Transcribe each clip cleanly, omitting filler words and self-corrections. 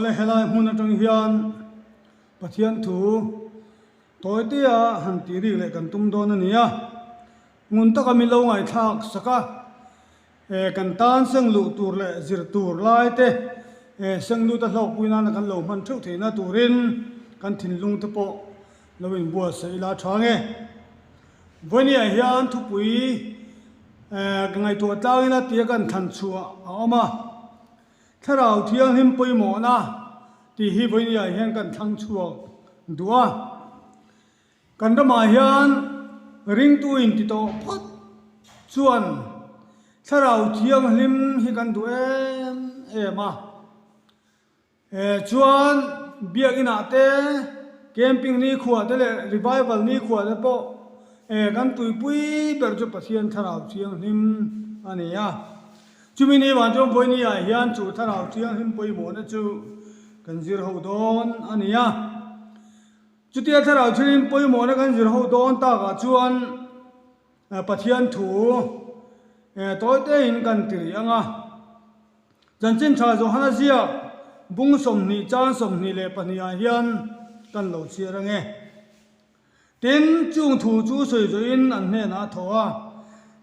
Awle helai hmun atang hian Pathian thu tawitea han tih rik leh kan tum dawn a ni a, ngun taka min lo ngaihthlak sak a, kan tan seng luh tur leh zir tur lai te seng lut a hlawkpui nana kan lo hman theuh theihna turin kan thinlung te pawh lo inbuatsaih ila tha nge. Vawinia hian thupui ka ngaihtuah tlangin a tia kan thlan chhuah a awm a, Thlarau Thianghlim pawimawhna tih hi vawinia hian kan thlang chhuak duh a. Kan ramah hian ringtu inti tawh phawt chuan Thlarau Thianghlim hi kan duh em em a. Chuan biakinah te, camping nikhua te leh revival nikhua te pawh kan tuipui ber chu Pathian Thlarau Thianghlim a ni a. Chumi ni vang chuan vawinia hian chu Thlarau Thianghlim pawimawhna chu kan zir ho dawn a ni a. Chutia Thlarau Thianghlim pawimawhna kan zir ho dawn takah chuan Pathian thu tawi tein kan ti rih ang a. Chanchin tha Johana ziak bung 20 chang 22 ah hian kan lo chhiar ange. Tin, chung thu chu sawi zawhin an hnenah a thaw a,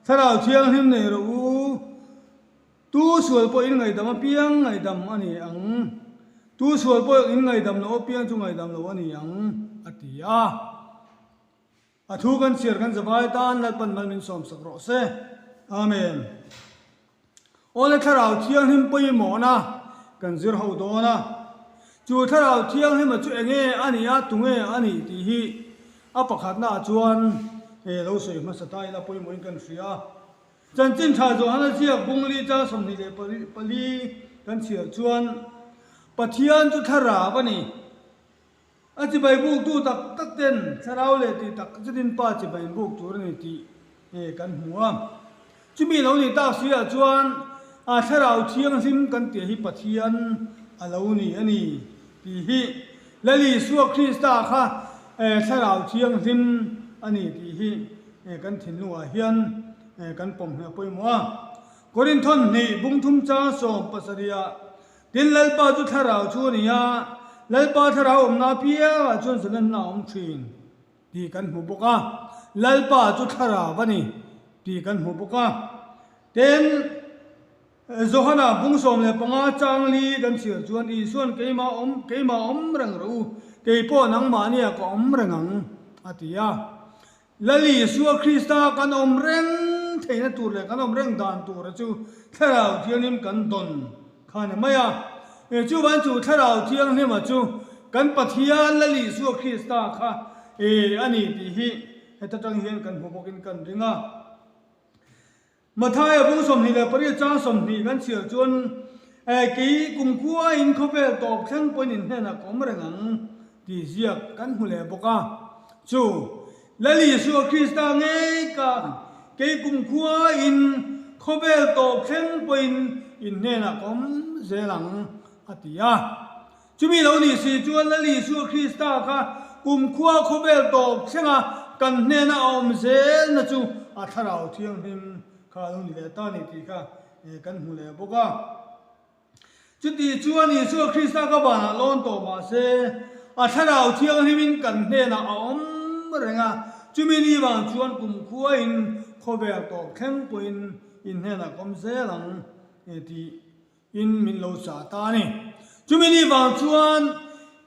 Thlarau Thianghlim nei rawh u, tu sual pawh in ngaihdam apiang ngaihdam a ni ang, tu sual pawh in ngaihdam loh apiang chu ngaihdam loh a ni ang, a ti a. A thu kan chhiar kan zavai tan Lalpan mal min sawmsak rawh se. Amen. Awle Thlarau Thianghlim pawimawhna kan zir ho dawn a. Chu Thlarau Thianghlima chu enge a nih a, tunge a nih tih hi a pakhatna ah chuan lo sawi hmasa ta ila pawimawhin kan hria a. Chanchin tha Johana ziak bungli chang 24 kan chhiar chuan Pathian chu Thlarau a ni. A chibai buktu tak tak ten thlarau leh tih tak zetin Pa chibai in buk tur a ni tih kan hmu a. Chumi lo nih tak si ah chuan a thlarau thianghlim kan tih hi Pathian a lo ni a ni tih hi Lal Isua Krista kha thlarau thianghlim a ni tih hi kan thinlung ah hian kan pawm hneh pawimawh a. Korinthon hnih bungthum chang 17 ah Tin, Lalpa chu thlarau chu a ni a, Lalpa thlarau awmna apiangah chuan zalenna a awm thin tih kan hmu bawk a. Lalpa chu thlarau a ni tih kan hmu bawk a. Tin, Johana bung 15 chang li kan chhiar chuan Isuan keimah awm, keimah awm reng rawh u, kei pawh nangmahniah ka awm reng ang a ti a. Lal Isua Krista kan awm reng theihna tur leh kan awm reng dan tura chu Thlarau Thianghlim kan dawn kha a ni mai a. Chuvan chu Thlarau Thianghlima chu kan Pathian Lal Isua Krista kha a ni tih hi heta tang hian kan hmu bawkin kan ring a. Mathaia bung 28 chang 20 kan chhiar chuan, Kei kumkhua in khawvel tawp thleng pawhin in hnenah ka awm reng ang tih ziak kan hmu leh bawk a. Chu, Lal Isua Krista ngei ka kei kumkhua in khawvel tawp thleng pawhin in hnenah ka awm zel ang a ti a. Chumi lo nih si chuan Lal Isua Krista kha kumkhua khawvel tawp thlenga kan hnena a awm zelna chu a Thlarau Thianghlim kha a lo ni leh ta ni tih kha kan hmu leh bawk a. Chuti chuan Isua Krista kha vanah lawn tawh mah se, a Thlarau Thianghlimin kan hnenah a awm reng a, chumi ni vang chuan kumkhuain khawvel tawp thleng pawhin in hnenah ka awm zel ang tih In min lo chah ta a ni. Chumi ni vang chuan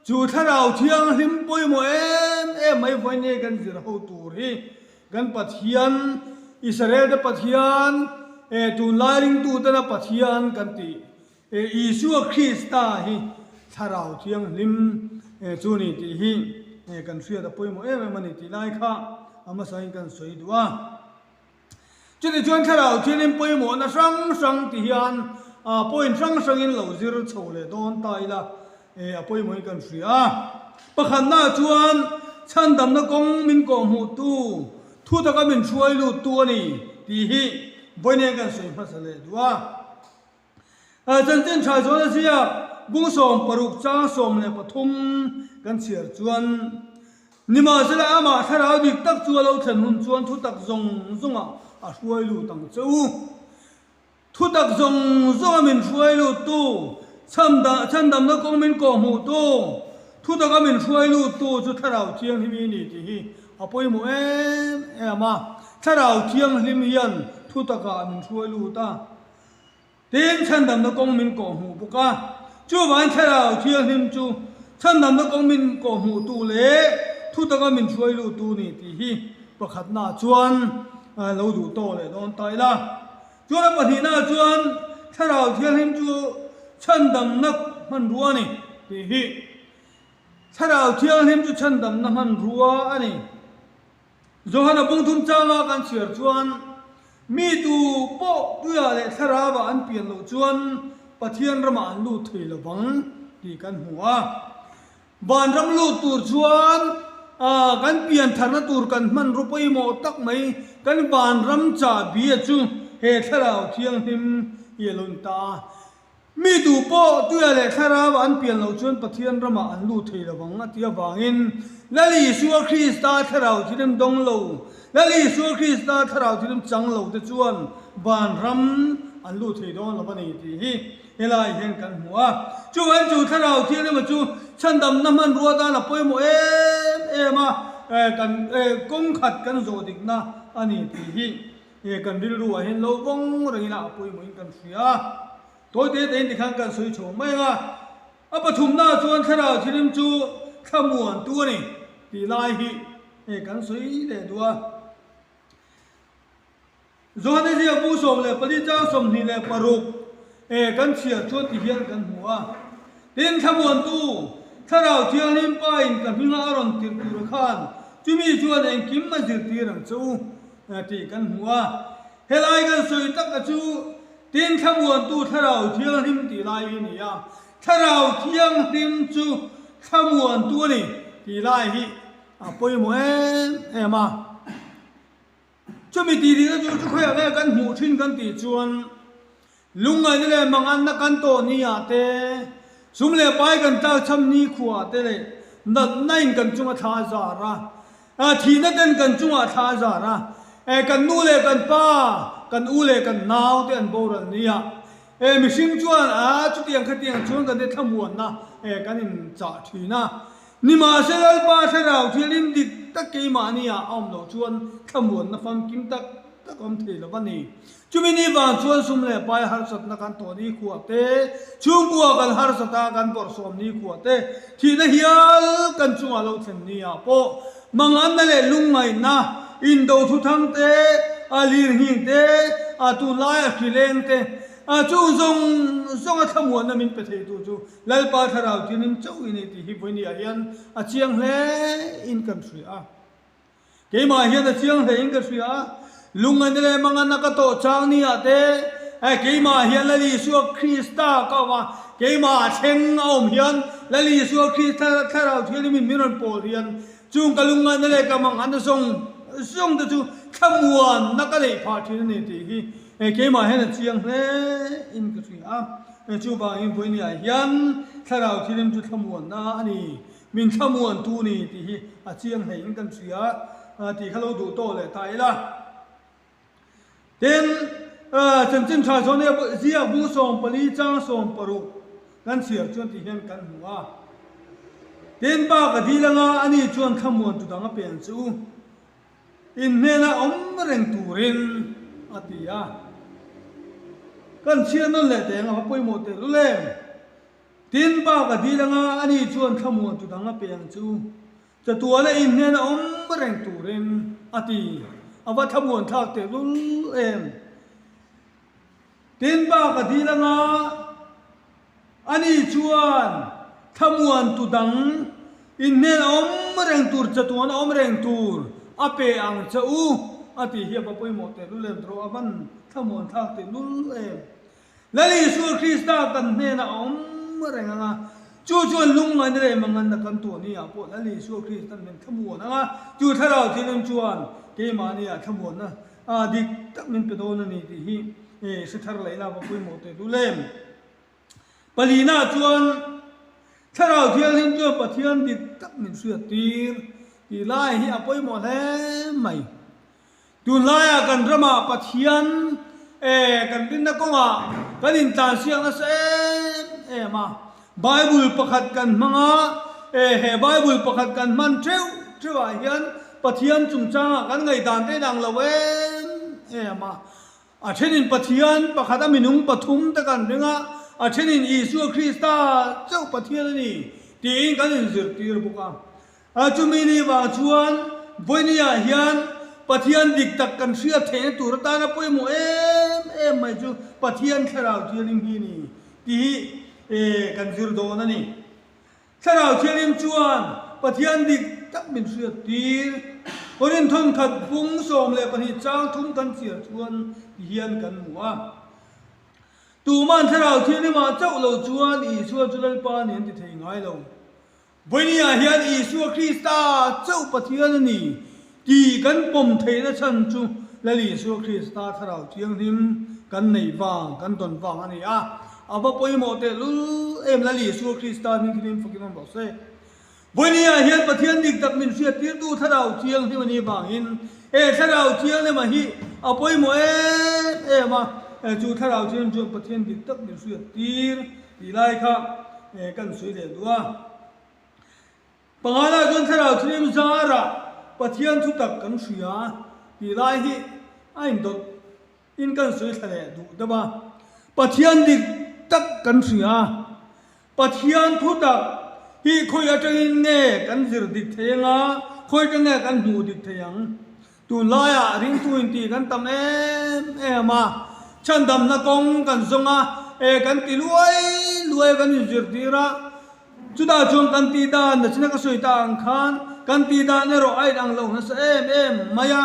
chu Thlarau Thianghlim pawimawh em em mai vawiin kan zir ho tur hi kan Pathian, Israel te Pathian, tunlai ringtutena Pathian kan tih Isua Krista hi Thlarau Thianghlim chu ni tih hi kan hriat a pawimawh em em a ni tih lai kha a hmasain kan sawi duh a. Chutih chuan Thlarau Thianghlim pawimawhna hrang hrang ti hian point hrang hrangin lo zir chho leh dawn ta ila a pawimawhin kan hria a. Pakhatnaah chuan chhandamna kawng min kawhhmuhtu, thu taka min hruai luttu a ni tih hi vawiin kan sawi hmasa leh duh a. Chanchin tha chuan a ziak, bung 16 chang 13 kan chhiar chuan, Nimahsela amah thlarau dik tak chu a lo thlen hun chuan thutak zawng zawngah a hruai lut ang che u. Thutak zawng zawnga min hruai luttu. Chhandamna kawng min kawhhmuhtu, thutaka min hruai luttu chu Thlarau Thianghlim i ni tih hi a pawimawh em em a. Thlarau Thianghlim hian thutakah min hruai lut a, tin chhandamna kawng min kawhhmuh bawk a. Chuvangin Thlarau Thianghlim chu chhandamna kawng min kawhhmuhtu leh thutaka min hruai luttu ni tih hi pakhatnaah chuan lo duh tawk leh dawn ta ila. Chuan a pahnihnaah chuan Thlarau Thianghlim chu chhandamna hmanrua a ni tih hi. Thlarau Thianghlim chu chhandamna hmanrua a ni. Johana bungthum changa kan chhiar chuan mi tu pawh tuiah leh thlarauah an pian loh chuan Pathian ramah an lut thei lo vang tih kan hmu a. Vanram lut tur chuan kan pian tharna tur kan hmanraw pawimawh tak mai kan vanram chahbi a chu he Thlarau Thianghlim hi a lo ni ta a. Mi duh pawh tuia leh thlarau an pian loh chuan Pathian ramah an lut thei lo vang a ti avangin Lal Isua Krista Thlarau Thianghlim dawng lo, Lal Isua Krista Thlarau Thianghlim chang lo te chuan vanram an lut thei dawn lo a ni tih hi Helai hian kan hmu a, chuvangin chu Thlarau Thianghlim chu chhandamna hmanrua tan a pawimawh em em a, kan kawng khat kan zawh dikna a ni tih hi kan rilru ah hian lo vawng reng ila a pawimawhin kan hria a. Tawi te tein tikhan kan sawi chho mai ang a, a pathumna chuan Thlarau Thianghlim chu thlamuantu a ni tih lai hi kan sawi leh duh a. Johane ziak bu 14 chang 26 e kan chhiar chuan ti hian kan hmu a, Tin, Thlamuantu, Thlarau Thianghlim Pa in ka hminga a rawn tirh tura khan chumi chuan engkim a zirtir ang che u tih kan hmu a. Helai kan sawi tak a chu Tin, Thlamuantu, Thlarau Thianghlim tih lai hi a ni a, Thlarau Thianghlim chu Thlamuantu a ni tih lai hi a pawimawh em em a. Chumi tih dikna chu chu khawiah nge kan hmuh thin kan tih chuan lungngaihna leh manganna kan tawh ni ah te, sum leh pai kan tlakchham ni khuah te leh natna in kan chunga thla a zar a, thihna ten kan chungah thla a zar a, kan nu leh kan pa, kan u leh kan nau te an boral ni ah mihring chuan a chutiang khatiang chuan kan te thlamuanna kan inchah thin a. Nimahse Lalpa Thlarau thianghlim dik tak keimahni ah a awm loh chuan thlamuanna famkim tak tak awm thei lo a ni. Chumi ni vang chuan sum leh pai harsatna kan tawh ni khuah te, chhungkua kan harsat a kan bawrhsawm ni khuah te, thihna hial kan chungah lo thlen ni ah pawh manganna leh lungngaihna, indo thuthang te, a lirnghing te, a tunlaia hrileng te, a chung zawng zawnga thlamuanna min pe theitu chu Lalpa Thlarau Thianghlim chauh i nei tih hi vawinia hian a chiang hle in kan hria a. Keimah hian a chiang hle in ka hria a, lungngaihna leh manganna ka tawh chang ni ah te, keimah hian Lal Isua Krista ka awm a, keimah thleng a awm hian Lal Isua Krista Thlarau Thianghlim in min rawn pawl hian chung ka lungngaihna leh ka manganna zawng zawng te chu thlamuanna ka neih phah thin a ni tih hi keimah hian a chiang hle in ka hria a. Chuvangin vawinia hian Thlarau Thianghlim chu thlamuanna a ni, min thlamuantu ni tih hi a chiang hleiin kan hria tih kha lo duh tawh leh ta ila. Tin, Chanchin Tha Zawn ziak bu 14 chang 16 kan chhiar chuan tih hian kan hmu a. Tin, bak a dil anga ani chuan thlamuantu dang a pen chu. In hnena awm reng turin a ti a. Kan chhiat nawn leh teh ang a va pawimawh teh lul em? Tin, bak a dil anga ani chuan thlamuan tu dang a pe ang chu. Chatuana in hnena awm reng turin a ti. A va thlamuan thlak teh lul em? Tin, bak a dil anga Ani chuan thlamuantu dang inhnen a awm reng tur, chatuan a awm reng tur a pe ang che u a tih hi a va pawimawh tehlul em tawh a van thlamuan thlak tehlul em. Lal Isua Krista kan hnenah a awm reng ang a, chu chuan lungngaihna leh manganna kan tuah ni ah pawh Lal Isua Kristan min thlamuan ang a, chu thlarau thileng chuan keimahni ah thlamuanna dik tak min pe dawn a ni tih hi hre thar leh ila a va pawimawh tehlul em. Palina chuan Thlarau Thianghlim chuan Pathian dik tak min hriattir tih lai hi a pawimawh hle mai. Tunlaiah kan ramah Pathian eh kan rinna kawngah kan intlansiak nasa em em a. Bible pakhat kan hmang a, e he Bible pakhat kan hman theuh theuh ah hian Pathian chungchangah kan ngaihdan te inang lo em em a. A thenin Pathian pakhat a minung pathum te kan ring a, a thenin Isua Krista chauh Pathian a ni tiin kan inzirtir bawk a. A chumi ni vang chuan Vawinia hian Pathian dik tak kan hriat theihna tur atana pawimawh em em mai chu Pathian Thlarau Thianghlim hi a ni tih hi kan zir dawn a ni. Thlarau Thianghlim chuan Pathian dik tak min hriat tir. Korinthon khat bung 12 chang thum kan chhiar chuan ti hian kan hmu a. Tuman Thlarau Thianghlimah chauh lo chuan Isua chu Lalpa a ni an ti thei ngai lo. Vawinia hian Isua Krista chauh Pathian a ni tih kan pawm theihna chhan chu Lal Isua Krista Thlarau Thianghlim kan neih vang, kan dawn vang a ni a. A va pawimawh tehlul em Lal Isua Krista hming khi min fakin awm rawh se. Vawinia hian Pathian dik tak min hriattirtu Thlarau Thianghlim a nih vangin he Thlarau Thianghlima hi a pawimawh em em a, chu Thlarau Thianghlim chuan Pathian dik tak min hriattir Tih lai kha kan sawi leh duh a. Pangalai chuan Thlarau Thianghlim zarah Pathian thutak kan hria tih lai hi a indawt in kan sawi thla leh duh deuh a. Pathian dik tak kan hria. Pathian thutak hi khawi atangin nge kan zir dik thei anga, khawi atang nge kan hmuh dik thei ang? Tunlaiah ringtu inti kan tam em em a, chhandamna kawng kan zawng a, e kan ti luai luai a kan inzirtir a, chutah chuan kan tih dan nachina ka sawi ta ang khan kan tih dan erawh a inang lo nasa em em mai a,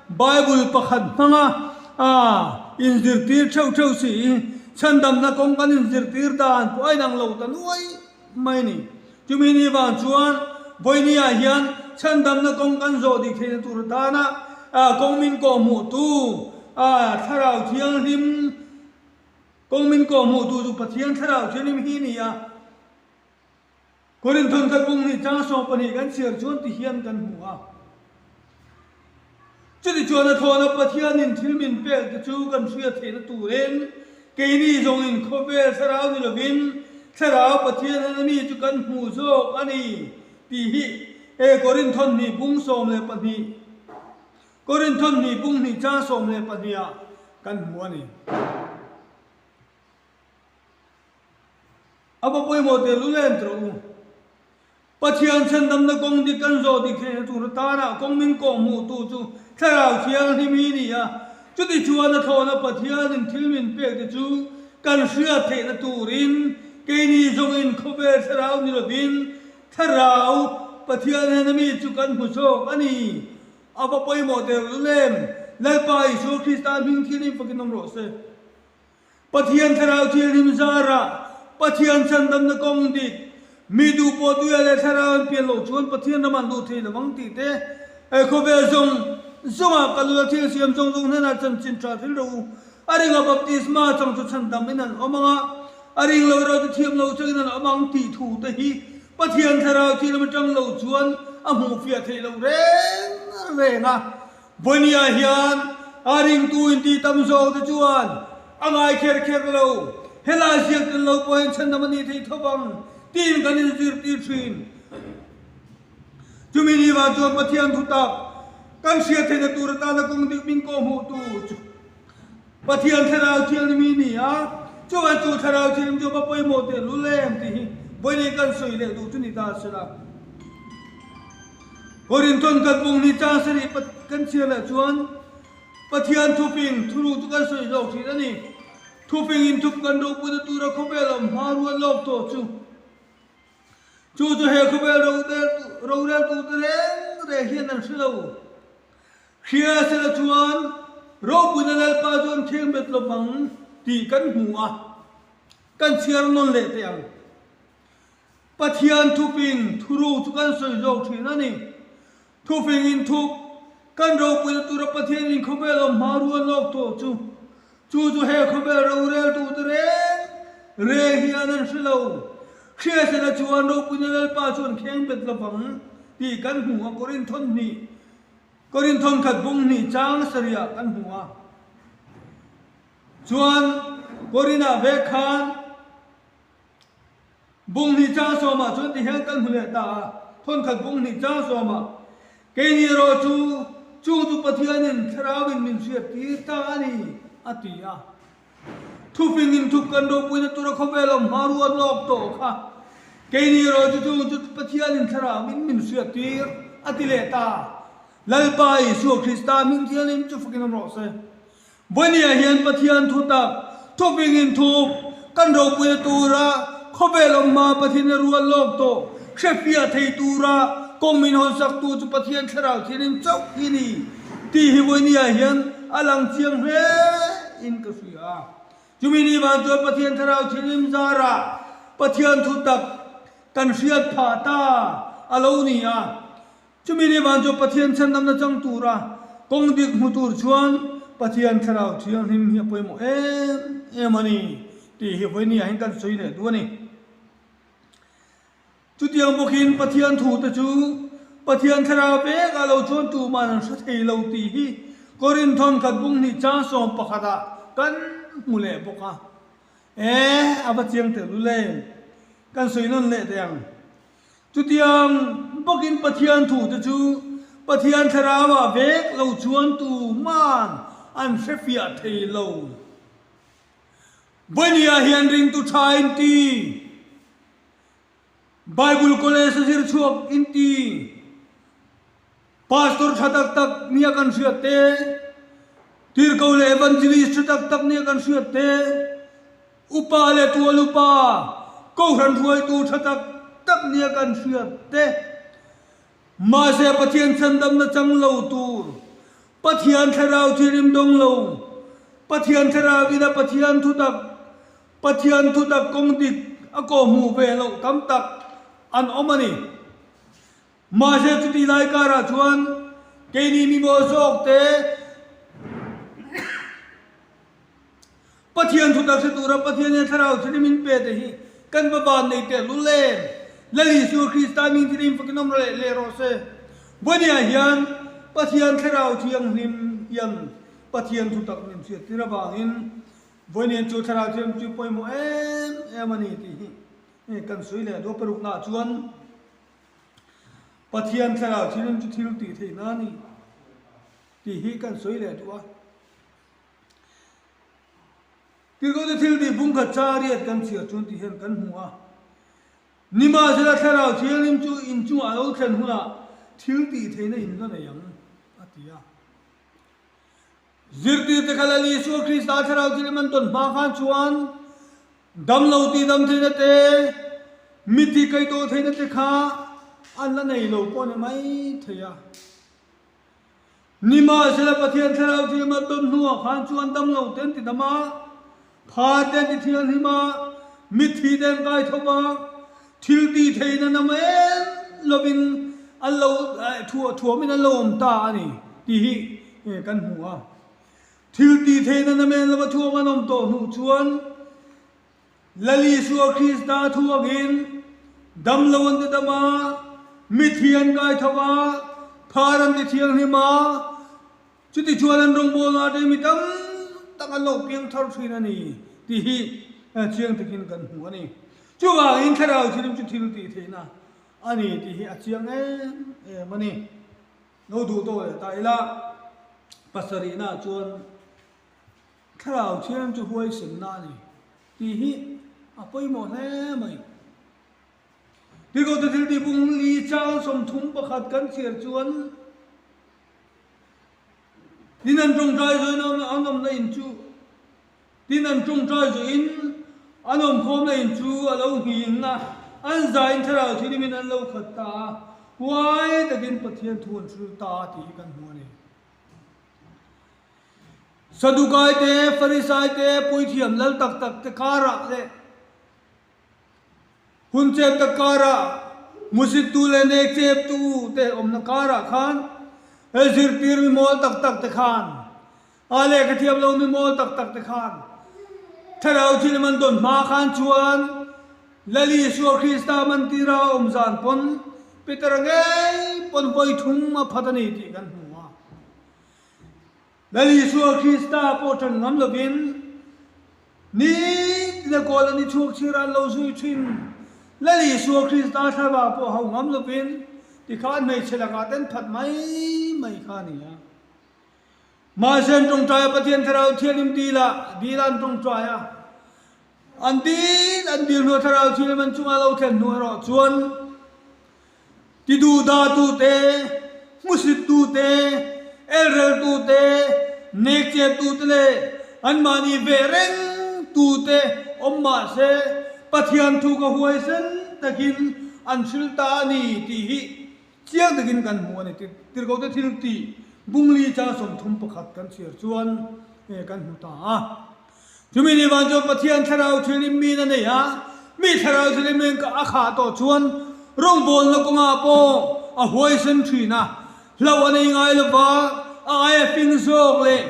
Bible pakhat hmanga a inzirtir theuh theuh si chhandamna kawng kan inzirtir dan pawh a inang lo ta nuai mai a ni. Chumi ni vang chuan Vawinia hian chhandamna kawng kan zawh dik theihna tur atana kawng min kawhhmuhtu Thlarau Thianghlim, kawng min kawhhmuhtu chu Pathian Thlarau Thianghlim hi a ni a. Korinthon khat bung hnih chang 12 kan chhiar chuan ti hian kan hmu a. Chutichuan a thlawna Pathianin thil min pek te chu kan hriat theihna turin keini zawngin khawvel thlarau ni lovin thlarau Pathian hna mi chu kan hmu zawk a ni tih hi he Korinthon hnih bung 12 Korinthon hnih bung hnih chang 12 ah kan hmu a ni. A va pawimawh tehlul em tawh u. Pathian chhandamna kawng dik kan zawh dik theihna tur atana kawng min kawhhmuhtu chu Thlarau Thianghlim hi a ni a. Chutichuan a thlawhna Pathianin thil min pek te chu kan hriat theihna turin keini zawngin khawvel Thlarau ni lovin Thlarau Pathian hena mi chu kan hmu chawk a ni. A va pawimawh tehlul em! Lalpa Isua Krista hming thianghlim fakin awm rawh se. Pathian Thlarau Thianghlim zarah Pathian chhandamna kawng dik, mi duh pawh tuia leh Thlarau an pian loh chuan Pathian ram an luh thei lo ang tih te, he khawvel zawng zawngah ka lula thil siam zawng zawng hnenah chanchin tha thil rawh u. A ringa baptisma chang chu chhandam in an awm ang a, a ring lo erawh chu thiam lo changin an awm ang tih thu te hi Pathian Thlarau Thianghlim atang lo chuan a hmuhfiah theih loh reng reng a. Vawinia hian a ringtu inti tam zawk te chuan a ngai kher kher lo, helai ziak tel lo pawh hian chhandam a nih theih tho vang tiin kan inzirtir thin. Chumi ni vang chuan Pathian thutak kan hriat theihna tur atana kawng dik min kawhhmuhtu chu Pathian Thlarau Thianghlim hi ni a, chuan chu Thlarau Thianghlim chu a va pawimawh tehlul em tih hi vawiin kan sawi leh duh chu ni ta se la. Korinthon kan bung ni chang sarih kan chhiar leh chuan Pathian thuping thuru chu kan sawi zawk thin a ni. Thuping in thup kan ropuina tura khawvel awm hma rual lawk tawh chu. Chu chu he khawvel roreltute reng reng hian an hre lo. Hria sela chuan ropuina Lalpa chu an thleng bet lovang tih kan hmu a, kan chhiar nawn leh teh ang. Pathian thuping thuru chu kan sawi zawk thin a ni. Thufing in thup, kan ropuina tura Pathian in khawvel awm hma rual lawk tawh chu, chu chu he khawvel roreltute reng reng hian an hre lo. Hriatsena chuan ropuina Lalpa chu an kheng bet lovang tih kan hmu a, Korinthon hnih, Korinthon khat bung hnih chang sarihah kan hmu a. Chuan Korinah vek khan. Bung hnih chang sawmah chuan ti hian kan hmu leh ta a, thawnkhat bung hnih chang sawmah, Keini erawh chu chung chu Pathianin Thlarauin min hriattir ta a ni, a ti a. Thufing inthup kan ropuina tura khawvel awm hma ruat lawk tawh kha, Keini erawh chu chung chu Pathianin Thlarauin min hriattir, a ti leh ta. Lalpa Isua Krista hming thianghlim chu fakin awm rawh se. Vawinia hian Pathian thu tak, thufing inthup, kan ropuina tura khawvel awm hma Pathian a rual lawk tawh hrefiah thei tura kawng min hawnsaktu chu Pathian Thlarau Thianghlim chauh hi ni tih hi vawinia hian a lang chiang hle in ka hria. Chumi ni vang chuan Pathian Thlarau Thianghlim zarah Pathian thu tak kan hriat phah ta a lo ni a. Chumi ni van chu Pathian chhandamna chang tura kawng dik hmu tur chuan Pathian Thlarau Thianghlim hi a pawimawh em em a ni tih hi vawinia hian kan sawi leh duh a ni. Chutiang bawkin Pathian thute chu Pathian Thlarau vekah lo chuan tuman an hre thei lo tih hi Korinthon khat bung hnih chang 11 ah kan hmu leh bawk a. E, a va chiang tehlul em? Kan sawi nawn leh teh ang. Chutiang bawkin Pathian thute chu Pathian Thlarauah vek lo chuan tuman an hrefiah thei lo. Vawinia hian ringtu tha inti, Bible College a zir chhuak inti, Pastor tha tak tak nia kan hriat te, Tirhkoh leh Evangelist tha tak tak nia kan hriat te, Upa leh tual upa, Kohhran hruaitu tha tak tak nia kan hriat te, mahse Pathian chhandamna chang lo tur, Pathian Thlarau thirim dawng lo, Pathian Thlarau ina Pathian thutak, Pathian thutak kawng dik a kawhhmuh ve loh tam tak an awm a ni. Mahse chuti lai karah chuan keini mi maw zawk te Pathian thutak hre tura Pathian hian thlarau thil min pe te hi kan va van nei teh lul em? Lal Isua Krista hming thil in fakin awm leh leh rawh se. Vawinia hian Pathian thlarau thianghlim hian Pathian thutak min hriattir avangin vawinia chu thlarau thianghlim chu pawimawh em em a ni tih hi kan sawi leh duh a. Paruknaah chuan Pathian thlarau thianghlim chu thil tih theihna a ni tih hi kan sawi leh duh a. Tirhkohte thil tih bungkhat cha riat kan chhiar chuan tih hian kan hmu a. Nimahsela thlarau thianghlim chu inchungah a lo thlen hunah thil tih theihna in la nei ang a ti a. Zirtirte kha Lal Isua Krista thlarau thianghlim an tawn hma khan chuan Damlo tih dam theihna te, mitthi kai tawh theihna te kha an la nei lo pawh a ni mai thei a. Nimahsela Pathian Thlarau thil mat dawn hnuah khan chuan damlo te an ti dam a, phar te an ti thianghlim a, mitthi te an kai tho va, thil tih theihna na men lovin an lo thuamin an lo awm ta a ni tih hi kan hmu a. Thil tih theihna namen lova thuam an awm tawh hnuh chuan Lal Isua Krista thuangin damlo an ti dam a, mitthi an kai tho a, phar an ti thianghlim a, chuti chuan an rawngbawlna atangin mi tam tak an lo piang thar thin a ni tih hi chiang takin kan hmu a ni. Chuvangin Thlarau Thianghlim chu thil tih theihna a ni tih hi a chiang em em a ni. Lo duh tawh leh ta ila, pasarihna chuan Thlarau Thianghlim chu huaisenna a ni tih hi a pawimawh hle mai. Tirhkohte thil tih bung li chang 31 kan chhiar chuan tin an tawngtai zawhin an awmna in chu Tin, an tawngtai zuiin an awmkhawmna in chu a lo nghing a, an zaiin Thlarau Thianghlimin an lo khat ta a, huai takin Pathian thu an hril ta a tih hi kan hmu a ni. Sadukai te, Farisai te, puithiam lal tak tak te karah leh Hun chep tak karah hmusittu leh nek cheptu te awmna karah khan he zirtir mi mawl tak tak te khan a lehkha thiam lo mi mawl tak tak te khan Thlarau thil man dawn hma khan chuan Lal Isua Krista mantira awm zan pawn Petera ngei pawn vawi thum a phat a ni tih kan hmu a. Lal Isua Krista pawh ṭan ngam lovin nitina kawl an i chhuak chhir a an lo zui ṭhin. Lal Isua Krista thlarau pawh hau ngam lovin tikhan hmeichhe lakah ten phat mai mai kha a ni a. Mahse an tawngtai a, Pathian Thlarau Thianghlim dil a, dil a an tawngtai a. An dil an dil hnuah Thlarau Thianghlim an chungah lo thlen hnu erawh chuan Tiduhdatute, hmusittute, elreltute, nekcheptute leh anmahni veh rengtute awm mah se Pathian thu ka huaisen takin an hril ta a ni tih hi chiang takin kan hmu a ni. Tirhkohte thil tih Bungli chang 31 kan chhiar chuan kan hmu ta a. Chumi ni vang chuan Pathian thlarau thianghlim min a nei a, mi thlarau thianghlim in a khah tawh chuan rawngbawlna kawngah pawh a huaisen thin a, hlauh a nei ngai lova, a aia fing zawk leh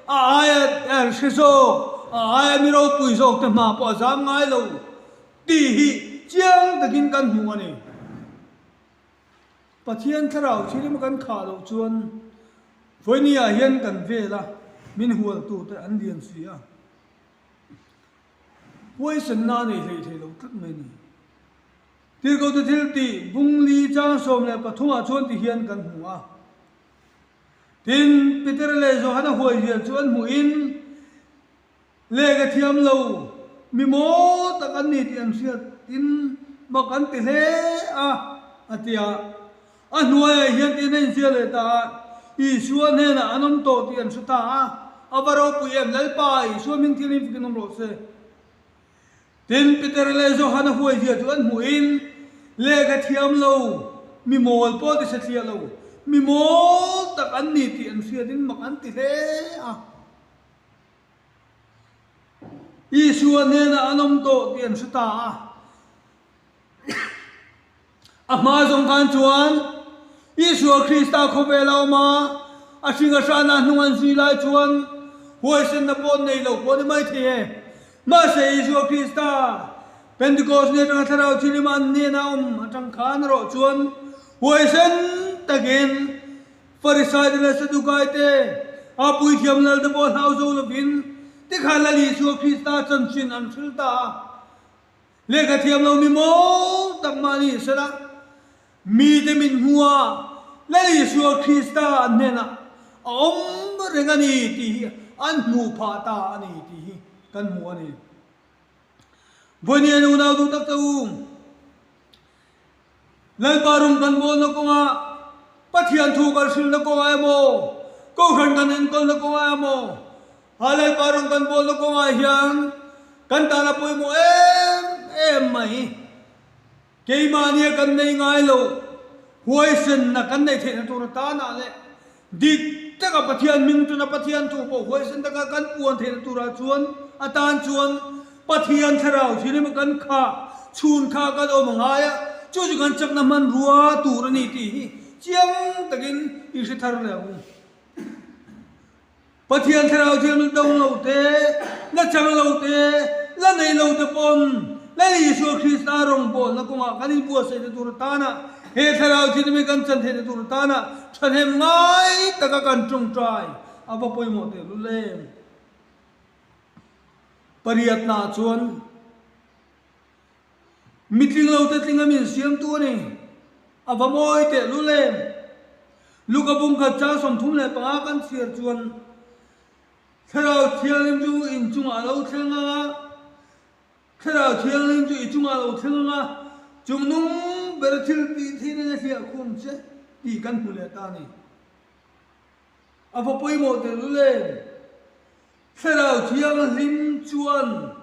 a aia hre zawk, a aia mi ropui zawk te hma pawh a zam ngai lo tih hi chiang takin kan hmu a ni. Pathian thlarau thianghlim kan khah loh chuan Vawinia hian kan vel a, min hualtute an lian si a, huaisenna a nei hlei thei lo tlat mai a ni. Tirhkohte thil tih Bungli chang 13 ah chuan ti hian kan hmu a. Tin, Petera leh Johana huaizia chu an hmuhin, Lehkha thiam lo, mi maw tak an ni tih an hriat in mak an ti hle a, a ti a. A hnuaiah hian tiin a inziah leh ta a, Isua hnenah an awm tawh tih an hre ta a, a va ropui em, Lalpa, Isua hming thil in fikin awm rawh se. Tin, Peter leh Johana huaizia chu an hmuhin, lehkha thiam lo, mi mawl pawh ti satliah lo, mi mawl tak an ni tih an hriat in mak an ti hle a. Isua hnenah an awm tawh tih an hre ta a. A hma zawng khan chuan Isua Krista khawvel a awm a, a hring a hrana hnung an zui lai chuan huaisenna pawh an nei lo pawh a ni maithei e. Mahse Isua Krista Pentecost ni atanga Thlarau Thianghlim an hnena awm atang khan erawh chuan huaisen takin Farisai te leh Sadukai te, a puithiam lal te pawh hlau zo lovin tikhan Lal Isua Krista chanchin an hril ta a. Lehkha thiam lo mi mawl tak mah ni sela, mite min hmu a, Lal Isua Krista an hnenah a awm reng a ni tih hi an hmuh phah ta a ni tih hi kan hmu a ni. Vawiin unau duh tak te u, Lalpa rawng kan bawlna kawngah, Pathian thu kan hrilhna kawngah emaw, Kohhran kan enkawlna kawngah emaw, ha Lalpa rawng kan bawlna kawngah hian kan tan a pawimawh em em mai. Keimahnia kan nei ngai lo, huaisenna kan neih theihna tur atanah leh Dik taka Pathian hming tuna Pathian thu pawh huaisen taka kan puan theihna turah chuan atan chuan Pathian thlarau thil emaw kan khah chhun kha kan awm a ngai a, chu chu kan chakna hmanrua tur a ni tih hi chiang takin i hre thar leh ang u. Pathian thlarau thianghlim dawng lo te, la chang lo te, la nei lo te pawn Lal Isua Krista rawngbawlna kawngah kan inbuatsaihna tur atana he thlarau thianghlim hi kan chan theihna tur atana thahnem ngai taka kan tawngtai a va pawimawh tehlul em. Pariatnaah chuan. Mitling lo te tling a min siamtu a ni. A va mawi teh lul em? Luka bungkhat chang 35 kan chhiar chuan Thlarau Thianghlim chu in chungah a lo thleng ang a, Thlarau Thianghlim chu i chungah a lo thleng ang a, chung nung bera thil tih theihna in a hliah khum che tih kan hmu leh ta a ni. A va pawimawh teh lul em? Thlarau Thianghlim chuan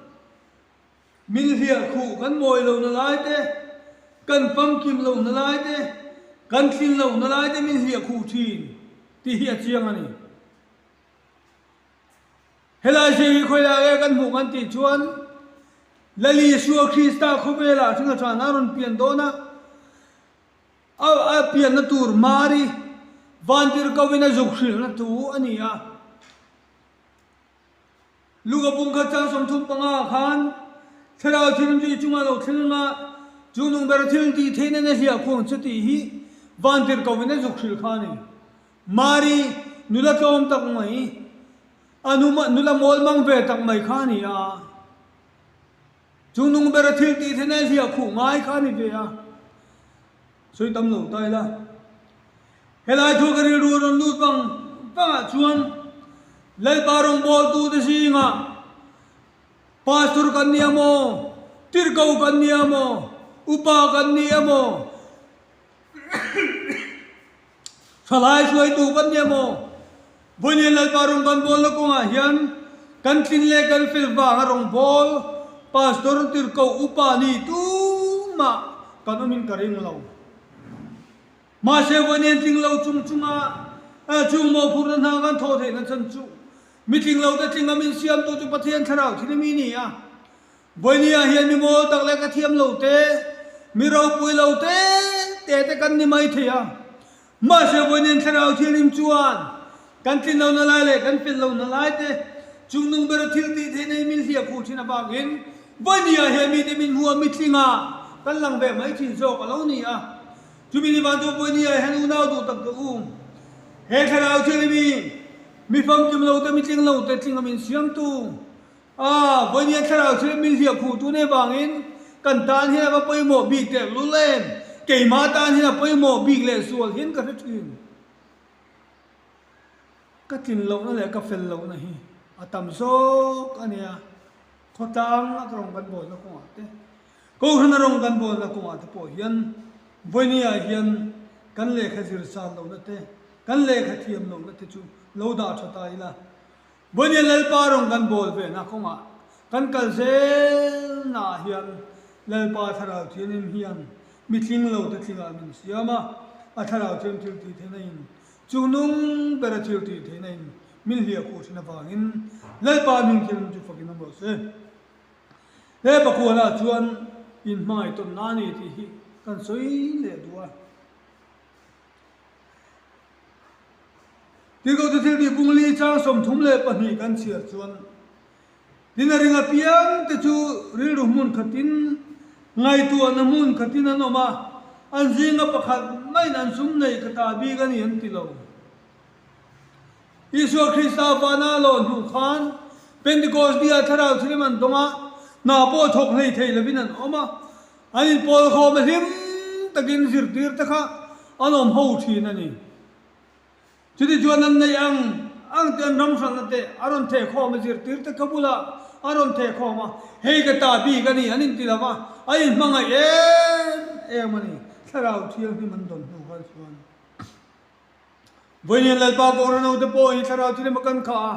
Min hliah khuh kan mawi lohna lai te, kan famkim lohna lai te, kan thlin lohna lai te min hliah khuh thin tih hi a chiang a ni. Helai zir hi khawilai nge kan hmuh kan tih chuan Lal Isua Krista khawvelah hringa than a rawn pian dawn a, a a pianna tur Mari vantirhkohin a zuk hrilhna thu a ni a. Luka pumkhat chang 35 khan Thlarau Thianghlim chu i chungah lo thleng anga chu nung ber thil tih theihna na hliah khuang che tih hi vantirhkohin a zuk hrilh kha a ni. Mari nula tlawm tak mai, a nu nula mawl mang ve tak mai kha a ni a. Chungnung bera thil tih theihna i hliah khuh ngai kha a ni ve a, sawi tam lo ta ila. Helai thu ka rilru a rawn lut vang vangah chuan Lalpa rawngbawltute zingah Pastor kan ni emaw, Tirhko kan ni emaw, Upa kan ni emaw, Thalai hruaitu kan ni emaw, Vawiin Lalpa rawng kan bawlna kawngah hian kan tlin leh kan fel vanga rawngbâwl Pastor Tirhkoh Upa ni tumah kan awmin ka ring lo. Mahse vawiin tling lo chung chunga chung mawhphurhna hna kan thawh theihna chhan chu mi tling lote tlinga min siamtu chu Pathian Thlarau thil mi ni a. Vawinia hian mi mawl tak leh ka thiam lo te, mi ropui lo te te te kan ni mai thei a. Mahse vawiin Thlarau Thianghlim chuan kan tlin lohna lai leh kan fel lohna lai te chungnung bera thil tih theihna hi min hliah khuh thin avangin vawinia hian mite min hmuh a mitlinga kan lang ve mai thin zawk a lo ni a. Chumi ni van chu vawinia hian unau duh tak ka u. He Thlarau Thianghlim hi mi famkim lo te, mitling lo te tlinga min siamtu A, vawinia thlarau thil min hliah khuh tun avangin kan tan hian a va pawimawh bik teh lul em? Keimah tan hian a pawimawh bik leh sual hian ka hre thin. Ka tlin lohna leh ka fel lohna hi a tam zawk a nia. Khawtlang a rawng kan bawlna kawngah te, Kohhran a rawng kan bawlna kawngah te pawh hian vawinia hian kan lehkha zir san lohna te, kan lehkha thiam lohna te chu lo dah tha ta ila. Vawinia Lalpa rawng kan bawl vena kawngah kan kal zelnaah hian Lalpa Thlarau Thianghlim hian mi tling lo te tlingah min siam a, a Thlarau Thianghlim thil tih theihna in chu nung bera thil tih theihna in min hliah khuh thin avangin Lalpa hming thianghlim chu fakin awm rawh se. He pakhuanah chuan inhmangaihtawnna a ni tih hi kan sawi leh duh a. Tirhkohte thil tih pungli chang 32 kan chhiar chuan tin a ring apiang te chu rilru hmun khatin ngaihtuahna hmun khatin an awm a, an zinga pakhat maiin an sum nei ka ta bik a ni an ti lo. Isua Krista vana lawn hnu khan Pentecost ni ah thlarau thilim an dawng a, hna pawh thawk hlei thei lovin an awm a, An inpawl khawm a hlim takin zirtir te kha an awm ho thin a ni. Chuti chuan an neih ang ang te an ram hralhna te a rawn theh khawm a, zirtir te kha bulah a rawn theh khawm a, hei ka ta bik a ni an inti lo va, an inhmangaih em em a ni. Thlarau Thianghlim an dawn hnu khan chuan. Vawiin Lalpa Kohhran hote pawh hi Thlarau Thianghlim a kan khah a,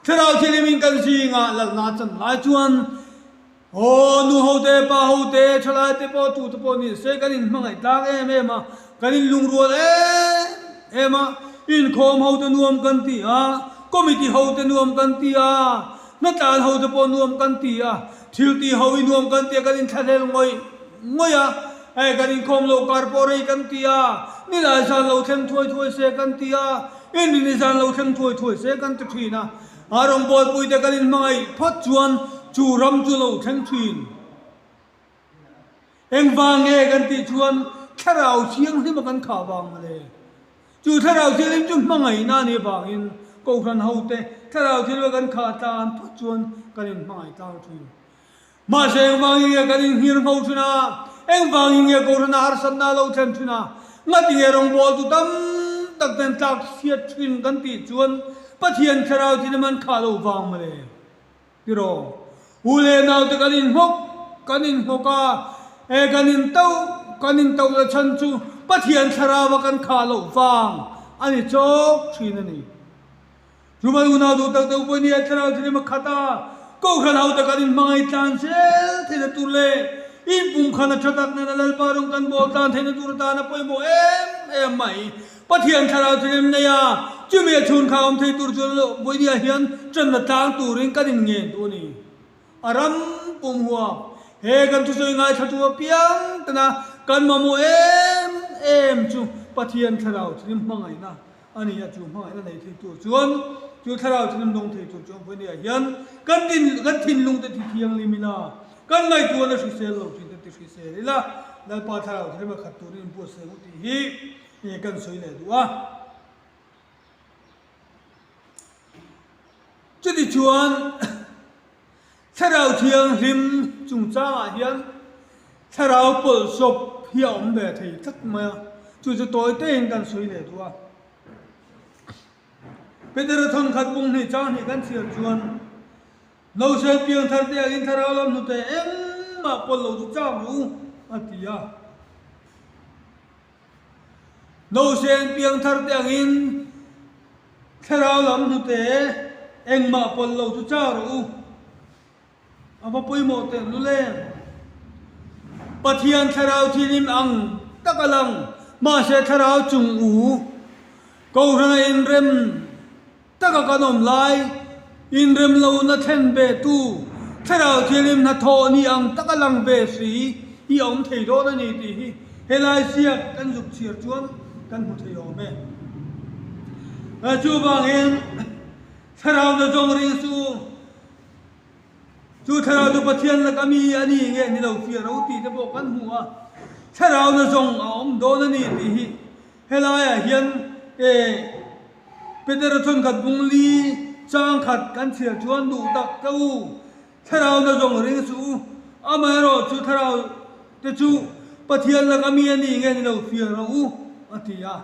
Thlarau Thianghlim in kan zingah lalna chan lai chuan aw nu hote, pa hote, thalai te pawh tute pawh ni se kan inhmangaih tlang em em a, kan inlungrual em em a, inkhawm hote nuam kan ti a, committee hote nuam kan ti a, hnatlan hote pawh nuam kan ti a, thil tih ho hi nuam kan ti a, kan inthlahlel ngawih ngawih a, Hei kan inkhawm loh kar pawh rei kan ti a, nilai zan lo thleng thuai thuai se kan ti a, inrini zan lo thleng thuai thuai se kan ti thin a, a rawngbawlpui te kan inhmangaih phawt chuan chu ram chu lo thleng thin. Engvang nge kan tih chuan thlarau thianghlim a kan khah vang mawle. Chu thlarau thianghlim chu hmangaihna a nih avangin Kohhran hote thlarau thianghlim a kan khah tlan phawt chuan kan inhmangaih tlang thin. Mahse engvangin nge kan inhlir ngho thin a? Engvangin nge Kohhran a harsatna a lo thlen thin a? Ngatinge rawngbawltu tam tak ten tlak hriat thin kan tih chuan Pathian Thlarau thin an khah lo vang mawle. Tiraw? U leh naute kan inhmawk kan inhmawk a, e kan intoh kan intoh la chhan chu Pathian Thlarau a kan khah loh vang a ni chawk thin a ni. Chumai unau duh tak deuh pawh nia thlarau thilem a khat a, Kohhran ho te kan inhmangaih tlan zel theihna tur leh inpum khan a tha tak nena Lalpa rawng kan bawl tlan theihna tur atan a pawimawh em em mai. Pathian thlarau thilem nei a, chumi a chhun kha awm thei tur chuan vawinia hian tanna tlang turin kan inngen duh a ni. A ram pum huap he kan thusawi ngaithlatu apiang tana kan mamawh em em chu Pathian thlarau thilem hmangaihna A ni a, chu hmangaihna nei thei tur chuan, chu thlarau thinlung dawng thei tur chuan vawinia hian kan din, kan thinlung te ti thianghlim ila, kan ngaihtuahna hrisel lo thin te ti hrisel ila, Lalpa thlarau thinlung a khat turin inbuatsaih u tih hi kan sawi leh duh a. Chutichuan, thlarau thianghlim chu. chungchangah hian thlarau pawlhsawp hi a awm ve thei tlat mai a, chu chu tawi tein kan sawi leh duh a. Petera thawnkhat bung hnih chang hnih kan chhiar chuan, Nausen piangthar te angin thlarau lam hnute engmah pawlh lo chu chak rawh u, a ti a. Nausen piangthar te angin thlarau lam hnute engmah pawlh lo chu chak rawh u. A va pawimawh teh lul em? Pathian thlarau thilim ang tak a lang, mahse thlarau chung u Kohhran a inrem taka kan awm lai, inrem lohna thlen ve tu thlarau thilim hnathawh ni ang tak a lang ve si hi a awm thei dawn a ni tih hi helai ziak kan zuk chhiar chuan kan hmu thei awm e. Chuvangin thlarau na zawng ring suh. Chu thlarau chu Pathian laka mi a ni nge ni lo fiah ro tih te pawh kan hmu a, thlarau na zawng a awm dawn a ni tih hi helaiah hian e Petera thawnkhat bung li chang khat kan chhiar chuan duh tak ta u, thlarau na zawng ring suh u, amaherawh chu thlarau te chu Pathian laka mi a ni nge ni lo fiah ro u a ti a.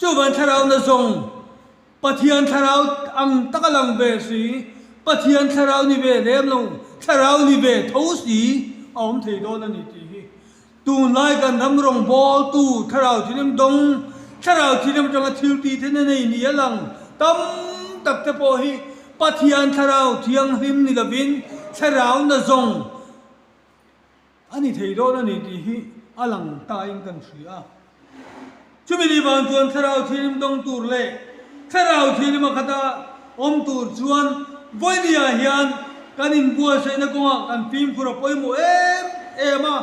Chuvan thlarau na zawng Pathian thlarau ang taka lang ve si, Pathian thlarau ni ve lem lo, thlarau ni ve tho si a awm thei dawn a ni tih hi tunlai kan ram rawngbawltu thlarau thilim dawng, thlarau thilim atanga thil tih theihna nei ni a lang tam tak te pawh hi Pathian thlarau thianghlim ni lovin thlarau na zawng A ni thei dawn a ni tih hi a lang tain kan hria. Chumi ni vang chuan Thlarau Thianghlim dawng tur leh Thlarau Thianghlim a khata awm tur chuan vawinia hian kan inbuatsaihna kawngah kan fimkhur a pawimawh em em a.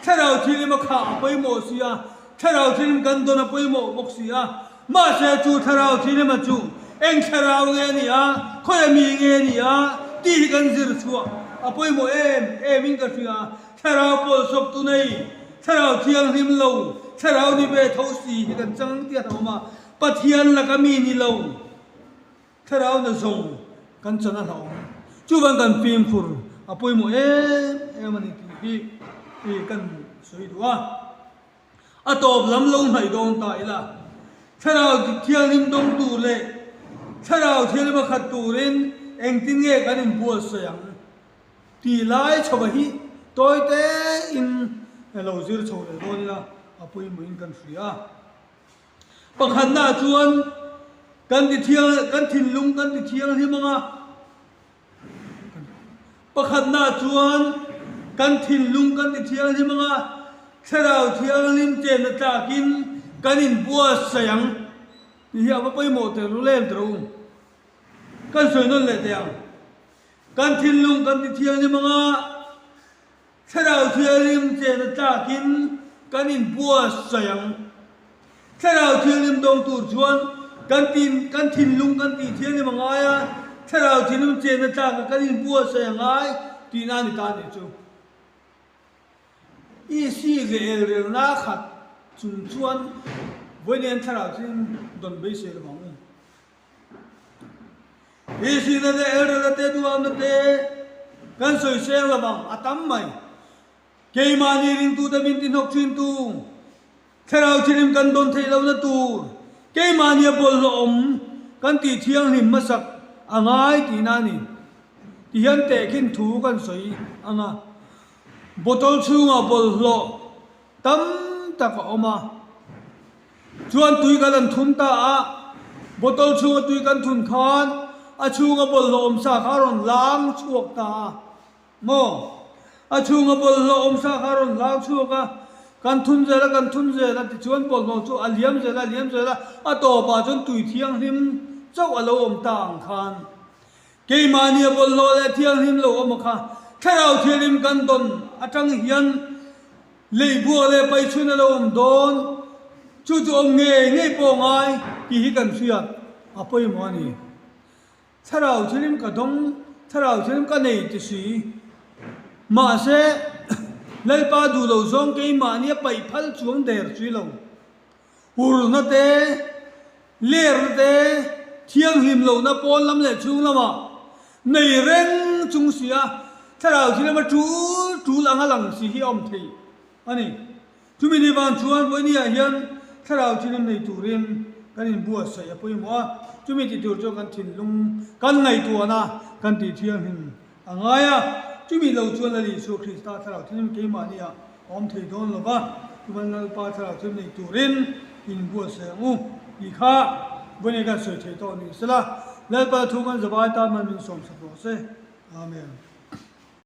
Thlarau Thianghlim a khah a pawimawh si a, Thlarau Thianghlim kan dawn a pawimawh bawk si a. Mahse chu Thlarau Thianghlim a chu eng thlarau nge a ni a, khawi mi nge a ni a tih hi kan zir chhuah a pawimawh em em in ka hria. Thlarau pawlsawp tu nei, Thlarau Thianghlim lo, Thlarau ni ve tho si hi kan chang tiat a awm a, Pathian laka mi ni lo Thlarau na zawng kan chan a hlauhawm. Chuvang kan fimkhur a pawimawh em em a ni tih hi kan sawi duh a. A tawp lam lo hnaih dawn ta ila, Thlarau Thianghlim dawng tur leh Thlarau Thianghlim a khat turin engtin nge kan inbuatsaih ang tih lai chho hi tawi tein lo zir chho leh dawn ila a pawimawhin kan hria. Pakhatnaah chuan kan ti thiang kan thinlung kan ti thianghlim ang a. Pakhatnaah chuan kan thinlung kan ti thianghlim ang a, Thlarau Thianghlim chenna tlakin kan inbuatsaih ang tih hi a va pawimawh teh rul em teh u. Kan sawi nawn leh teh ang. Kan thinlung kan ti thianghlim ang a, Thlarau Thianghlim chena tlakin kan inbuatsaih ang. Thlarau Thianghlim dawng tur chuan kan tin kan thinlung kan tih thianghlim a ngai a, Thlarau Thianghlim chena tlaka kan inbuatsaih a ngai tihna a ni ta nih chu. Isi leh elrelna khat chung chuan vawiin Thlarau Thianghlim dawn beisei lo ang u. Isina te Elrela te duhamna te kan sawi seng lo vang a tam mai. Keimahni ringtute min ti hnawk thintu, Thlarau Thianghlim kan dawn theih lohna tur keimahni a bawlhhlawh awm kan tih thianghlim hmasak a ngai tihna a ni. Tihian tehkhin thu kan sawi ang a, bottle chhungah bawlhhlawh tam tak a awm a. Chuan tui kan an thun ta a, bottle chhunga tui kan thun khan a chhunga bawlhhlawh awm sa kha a rawn lang chhuak ta a, maw? A chhunga bawlhhlawh awm sa kha a rawn lang chhuak a, kan thun zel a, kan thun zel a, tichuan bawlhhlawh chu a liam zel a, a liam zel a, a tawpah chuan tui thianghlim chauh a lo awm ta ang khan keimahni a bawlhhlawh leh thianghlim lo awm a kha Thlarau Thianghlim kan dawn atang hian Lei buah leh pai chhun a lo awm dawn, chu chu awm ngei ngei pawh ngai tih hi kan hriat a pawimawh a ni. Thlarau thilim ka dawng, thlarau thilim ka nei ti si. Mahse, Lalpa duh lo zawng keimahni a paih phal chuang der si lo. Hurna te, lerna te, thianghlim lohna pawn lam leh chhung lamah nei reng chung si a. Thlarau thil lama tul tul anga lang si hi a awm thei a ni. Chumi ni vang chuan vawinia hian thlarau thilhlim nei turin kan inbuatsaih a pawimawh a, chumi ti tur chuan kan thinlung kan ngaihtuahna kan tih thianghlim a ngai a, chumi lo chuan Lal Isua Krista thlarau thilhlim keimahni ah a awm thei dawn lo va, chuan Lalpa thlarau thilhlim nei turin inbuatsaih ang u tih kha vawinia kan sawi thei tawh ni sela, Lalpa thu kan zavai tan man min sawmsak rawh se. Amen.